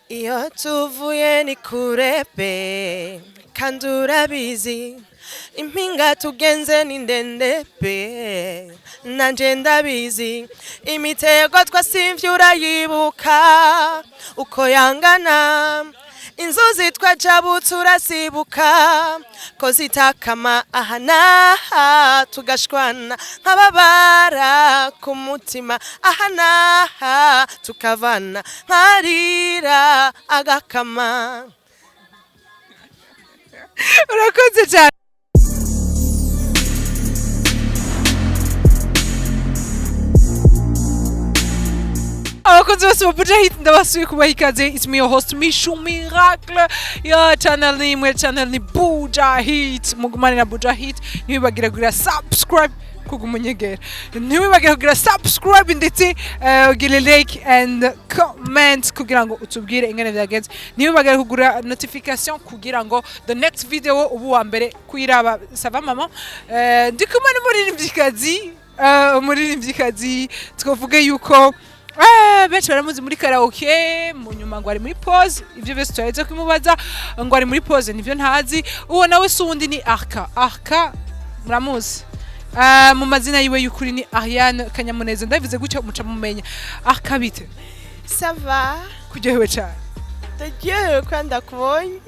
Iyo tuvuye ni kure pe, kandi urabizi, impinga tugenze ni ndende pe, nanje ndabizi. Imitego twasimvye urayibuka uko yangana, inzuzi twajabutse urasibuka ko zitakama, aha n'aha tugashwana nk'ababara ku mutima, aha n'aha tukavana nkarira agakama. Urakoze cyane. Abakunzi bose ba Buja Hit, ndabasuye kubaha ikaze. It's me, your host, Mishu Miracle. Ya channel ni imwe, channel ni Buja Hit. Mugumane na Buja Hit, ntiwibagire kugira subscribe, kuguma unyegera, ntiwibagire kugira subscribe, ndetse ugire like and comment kugira ngo utubwire ingene byagenze. Ntiwibagire kugura notification kugira ngo the next video ubu wa mbere kuyiraba. Ça va, mama? Ndi kumwe n'umuririmbyikazi, twavuga yuko benshi baramuzi muri karaoke, mu nyuma ngo ari muri pause. Ibyo byose turaheze kumubaza ngo ari muri pause, nivyo ntazi. Uwo nawe si uwundi, ni Arka. Arka muramuzi. Mu mazina yiwe y'ukuri ni Ariane Kanyamuneza. Ndabivuze gutyo muca mumenya. Arka, bite? Ça va. Kuryohewe cyane? Ndaryohewe ko ndakubonye.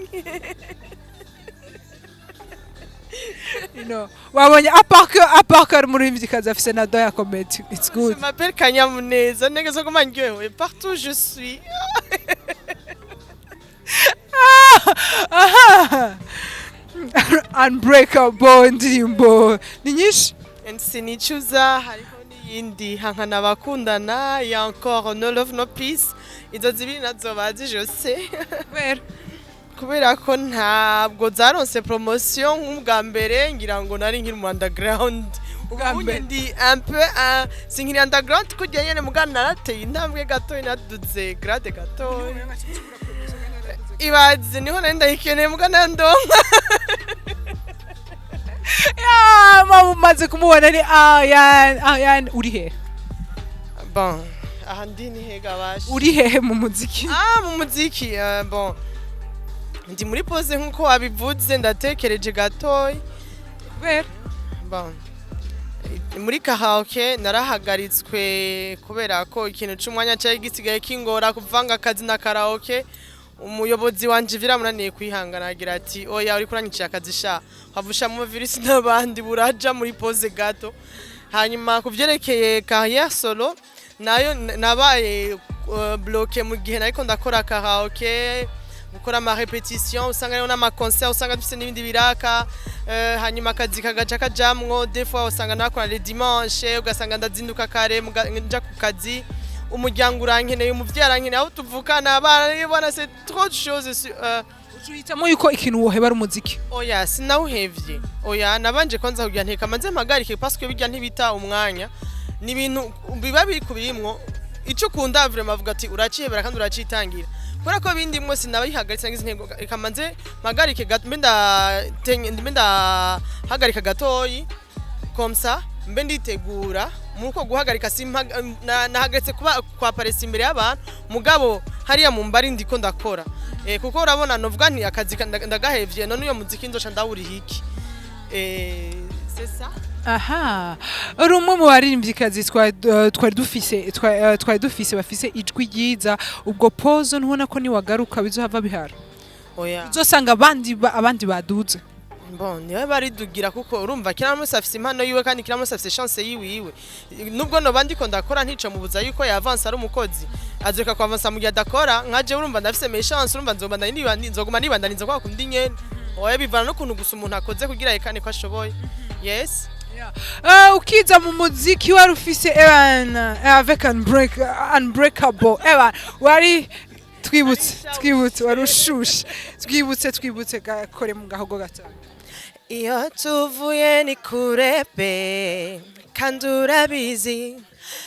Wabonye, à part que ari umuririmvyikazi, afise na don ya comedy. It's good. Je m'appelle Kanyamuneza, ntegerezwa kuguma ndyohewe partout où je suis. Aha, Unbreakable, indirimbo ni nyinshi. And sinicuza, hariho n'iyindi hankana abakundana, ya encore No Love No Peace. Izo zibiri nazo bazi jose. Kubera? Kubera ko ntabwo zaronse promotion nk'ubwa mbere, ngira ngo nari nkiri mu underground. Ubwa ubu mbere. Ndi un peu sinkiri underground kurya nyene, mugana narateye intambwe gatoyi, naduze grade gatoyi. Ibaze niho nari ndayikeneye, mugana ndonka. Ya mama, umaze kumubona, ni Ariane. Ariane, uri hehe? Bon, aha ndi ni hega basha? Uri hehe mu muziki? Ah, mu muziki, bon, ndi muri pause nkuko wabivuze, ndatekereje gatoyi. Kubera? Bon, muri karaoke narahagaritswe kubera ko ikintu c'umwanya cari gisigaye kingora kuvanga akazi na karaoke. Umuyobozi wanje biramunaniye kwihangana, agira ati: "Oya, uriko uranyicira akazi sha, havusha mu virus n'abandi, buraja muri pause gato." Hanyuma ku vyerekeye carrière solo nayo, nabaye bloqué mu gihe nariko ndakora karaoke, gukora ama répétition, usanga hariho n'ama concert, usanga dufise n'ibindi biraka, hanyuma akazi kagaca kajamwo. Des fois usanga nakora le dimanche, ugasanga ndazinduka kare nja ku kazi, umuryango urankeneye, umuvyeyi arankeneye, aho tuvukana, abana bana, c'est trop de choses Uhitamo yuko ikintu woheba ari umuziki? Oya, sinawuhevye, oya. Nabanje kwanza kugira nteka manze mpagarike, parce que bijya ntibita umwanya, ni ibintu biba biri kubirimwo. Ico ukunda vraiment, avuga ati uracihebera kandi uracitangira. Kubera ko bindimwo, sinabihagaritse, ngize intego reka manze mpagarike gato, mbe ndahagarika gatoyi, comme ça mbe nditegura. Muri uko guhagarika nahagaritse kuba kwaparesa imbere y'abantu, mugabo hariya mu mbari ndiko ndakora, kuko urabona novuga nti akazi ndagahevye, none uyo muziki nzoca ndawuriha iki? C'est ça. Aha, uri umwe mu baririmbyikazi twari dufise bafise ijwi ryiza. Ubwo pause, ntubona ko niwagaruka bizohava bihara? Oya. Uzosanga abandi baduze. Bon, niwe baridugira, kuko urumva kila munsi afise impano yiwe, kandi kila munsi afise chance yiwiwe. Nubwo noba ndiko ndakora, ntico mubuza yuko yavansa ari umukozi, azoreka kwavansa mu gihe adakora nkaje. Urumva ndafise mes chance, urumva nzoba nzoguma nibandaniza kwa kundi nyene. Oya, bivana n'ukuntu gusa umuntu akoze kugira yekane ko ashoboye, yes. Ukiza mu muziki wari ufise ewan avec unbreakable, ewan wari twibutse wari ushushe. Twibutse gakore mu gahogo gato. Iyo tuvuye ni kure pe, kandi urabizi,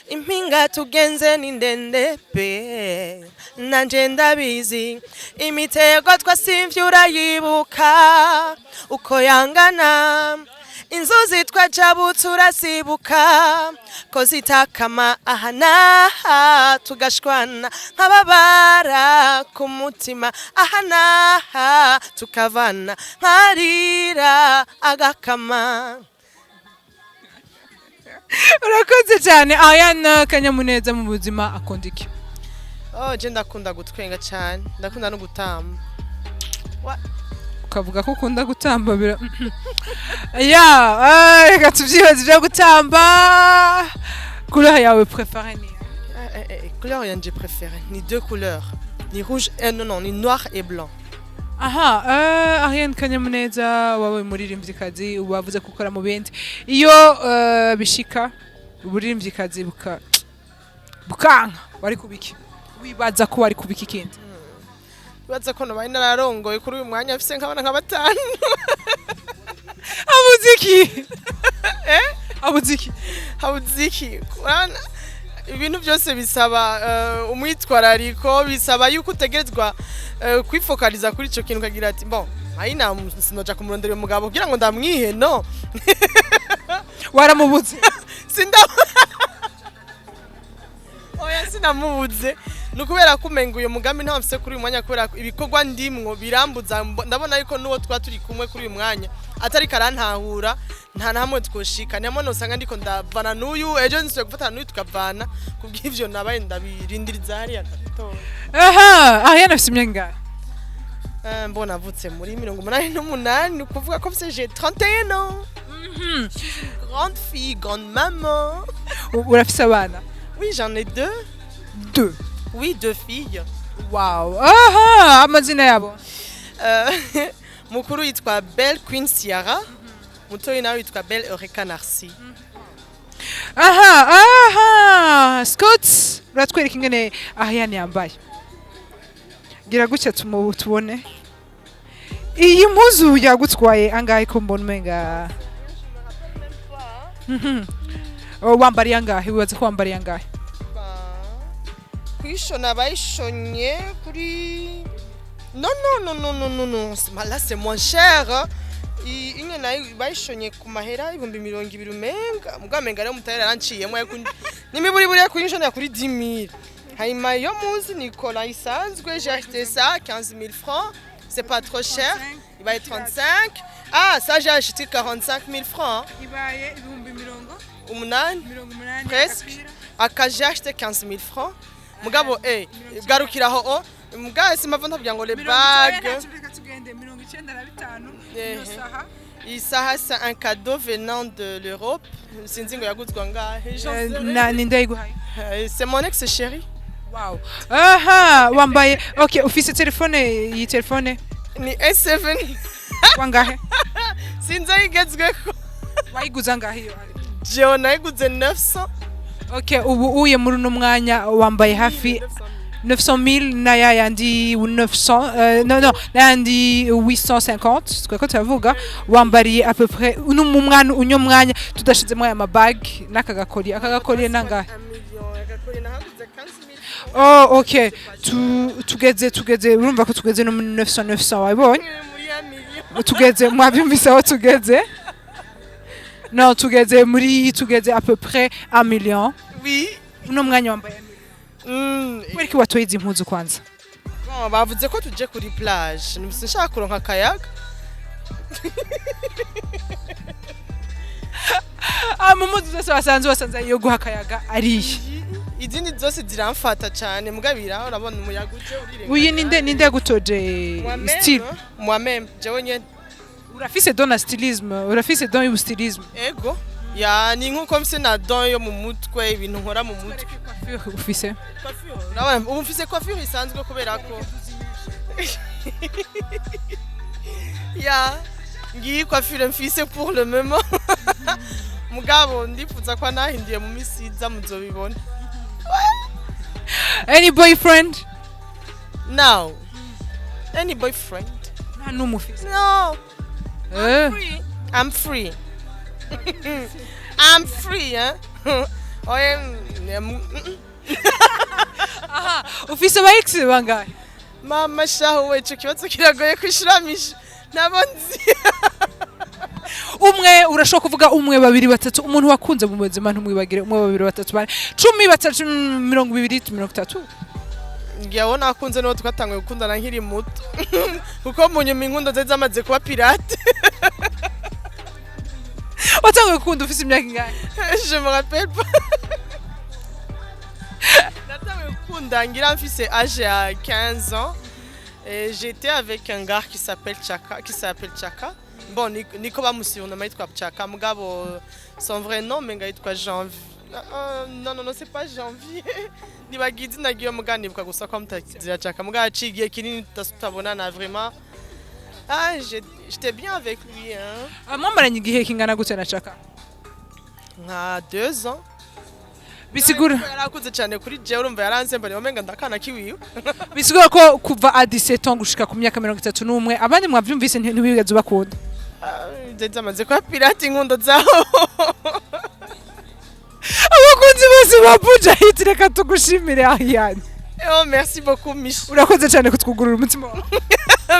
impinga tugenze ni ndende pe, nanje ndabizi. Imitego twasimvye urayibuka uko yangana, inzuzi twajabutse urasibuka ko zitakama, aha n'aha tukavana nkarira agakama. Inzuzi twajabutse urazibuka ko zitakama aha n'aha, tugashwana nk'ababara ku mutima, aha n'aha tukavana nkarira agakama. Urakoze cyane, Ariane Kanyamuneza. Mu buzima akunda iki? Oh, je ndakunda gutwenga cyane, ndakunda no gutamba. Ukavuga ko ukunda gutamba bira ya reka tubyibaze ibyo gutamba. Couleur yawe préférée ni? Couleur yanje préférée ni deux couleurs, ni rouge, non non, ni noir et blanc. Aha, Ariane Kanyamuneza, wabaye umuririmvyikazi, ubu wavuze ko ukora mu bindi. Iyo bishika uburirimvyikazi bukanka, wari kubiki? Wibaza ko wari kubiki ikindi? Ibaza ko nabaye nararongoye kuri uyu mwanya, mfise nk'abana nka batanu. Abuze iki? Abuze iki? Habuze iki? Urabona, ibintu byose bisaba umwitwarariko, bisaba yuko utegerezwa kwifokaliza kuri ico kintu, ukagira ati: "Bon, ayina sinoja kumurondera uyu mugabo kugira ngo ndamwihe, no." Waramubuze? Sinda, oya, sinamubuze. Ni ukubera ko umenga uyu mugambi ntawo mfise kuri uyu mwanya, kubera ko ibikorwa ndimwo birambuza. Ndabona yuko n'uwo twa turi kumwe kuri uyu mwanya atari karantahura, nta na hamwe twoshika. Niyo mpamvu usanga ndiko ndavana n'uyu, ejo nsubiye gufatana n'uyu tukavana. Kubw'ivyo nabaye ndabirindiriza hariya gatoya. Aha, Ariane afise imyaka ingahe? Mbona avutse muri 88, ni ukuvuga ko mfise, j'ai 31 ans. Grande fille, grande maman. Urafise abana? Oui, j'en ai deux. Deux? Oui, deux filles. Wow, aha, amazina yabo? Mukuru yitwa Belle Queen Ciara, mutoyi nawe yitwa Belle Eureka Narcy. Aha, aha, Scott, uratwereka ingene Ariane yambaye. Gira gutya tubone iyi mpuzu yagutwaye angahe, ko mbona umenga. Oh, wambariye angahe? Wibaza ko wambariye angahe? Kuyishona bayishonye kuri, non non non non non non non, là c'est moins cher. Inye nayo bayishonye ku mahera 20,000 umenga, mugabo umenga rero mutayera yaranciyemo n'imiburiburi yo kuyishonera kuri 10 000. Hanyuma yo muzi ni cola isanzwe, j'ai acheté ça 15 000 francs, c'est pas trop cher. Ibaye 35, ah, ça j'ai acheté 45 000 francs. Ibaye ibihumbi mirongo umunani. 80. Presque. Aka j'ai acheté 15 000 francs, mugabo garukiraho o mugabo simava ntabwira ngo les bagues. 95. Ino saha? Iyi saha, c'est un cadeau venant de l'Europe, sinzi ngo yaguzwa ngahe, j'en sais rien. Ninde yayiguhaye? C'est mon ex chéri. Wow, aha, wambaye, okay, ufise telefone, iyi telefone? Ni S7. Wangahe? Sinzi aho igezweko. Wayiguze angahe iyo? Jewe nayiguze 900. Okay, ubu uye muri uno mwanya wambaye hafi 900 000 na ya yandi 900, no no, n'ayandi 850 tweko turavuga, wambariye à peu près uno mu mwana unyo mwanya, tudashizemo aya mabag n'aka gakori. Aka gakori nangahe? 1 million. Agakori nahaguze 15 000. Oh, okay, tugeze urumva ko tugeze no muri 900 900, wabibonye? Muri 1 million. Tugeze, mwabyumvise aho tugeze? No, tugeze muri, tugeze à peu près 1 million. Oui. Uno mwanya wambaye 1 million. Kubera iki watoye izi mpuzu kwanza? Bon, bavuze ko tuje kuri plage, sinshaka kuronka akayaga. Ah, mu mpuzu zose wasanze iyo guha akayaga ariye? Izindi zose ziramfata cyane, mugabira urabona umuyaga uje urirenga. Uyu ninde yagutoje style? Moi-même, jewe nyene. Urafise don na stylisme, urafise don y'ubustylisme? Ego ya, ni nkuko mfise na don yo mu mutwe, ibintu nkora mu mutwe. Coiffure ufise? Urabona ubu mfise coiffure isanzwe kubera ko ya ngiyi coiffure mfise pour le moment, mugabo ndifuza ko nahinduye mu misi iza muzobibona. Any boyfriend? Now any boyfriend? Nta n'umwe ufise? No. Eh. Free. I'm free. I'm free, hein? Oye, Aha, ufise aba ex bangahe? Mama shahu we, ico kibazo kiragoye kwishuramisha. Nabo nzi. Umwe, urashobora kuvuga umwe, babiri, batatu, umuntu wakunze mu buzima ntumwibagire. Umwe, babiri, batatu, bane, 10, batatu, 20, 30. Ngiye nakunze n'uwo twatanguye gukundana nkiri muto, kuko mu nyuma inkundo zari zamaze kuba pirate. Watanguye gukunda ufise imyaka ingahe? Je me rappelle pas. Natanguye gukunda ngira mfise âge ya 15 ans et j'étais avec un gars qui s'appelle Chaka, qui s'appelle Chaka. Bon, niko bamusurnomme, yitwa Chaka, mugabo son vrai nom menga yitwa Janvier. Non, non, non, c'est pas Janvier. Nibagiye izina ry'iyo, mugabo nibuka gusa ko mutazira Chaka, mugabo yaciye igihe kinini tutabonana vraiment. Ah, j'étais bien avec lui, hein. Ah, mwamaranye igihe kingana gute na Chaka? Nka 2 ans. Bisigura Yarakuze cyane kuri jewe, urumva yaransemba umenga ndakana kiwiwe. Bisigura ko kuva à 17 ans gushika ku myaka 31, abandi mwavyumvise, ntibigeze ubakunda. Zari zamaze kuba pirate inkundo zaho. Abakunzi bose ba Buja Hit, reka tugushimire, Ariane. Oh, merci beaucoup, Mich. Urakoze cyane kutwugurura umutima wawe.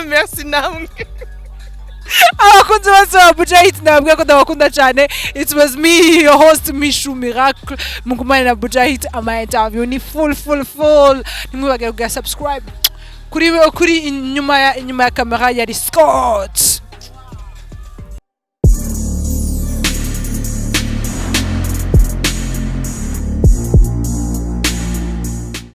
Merci namwe. Abakunzi bose ba Buja Hit, nababwira ko ndabakunda cyane. It was me, your host, Mishu Miracle. Mugumane na Buja Hit, ama interview ni full full full. Ntimwibagire kugira subscribe kuri inyuma ya kamera yari Scott.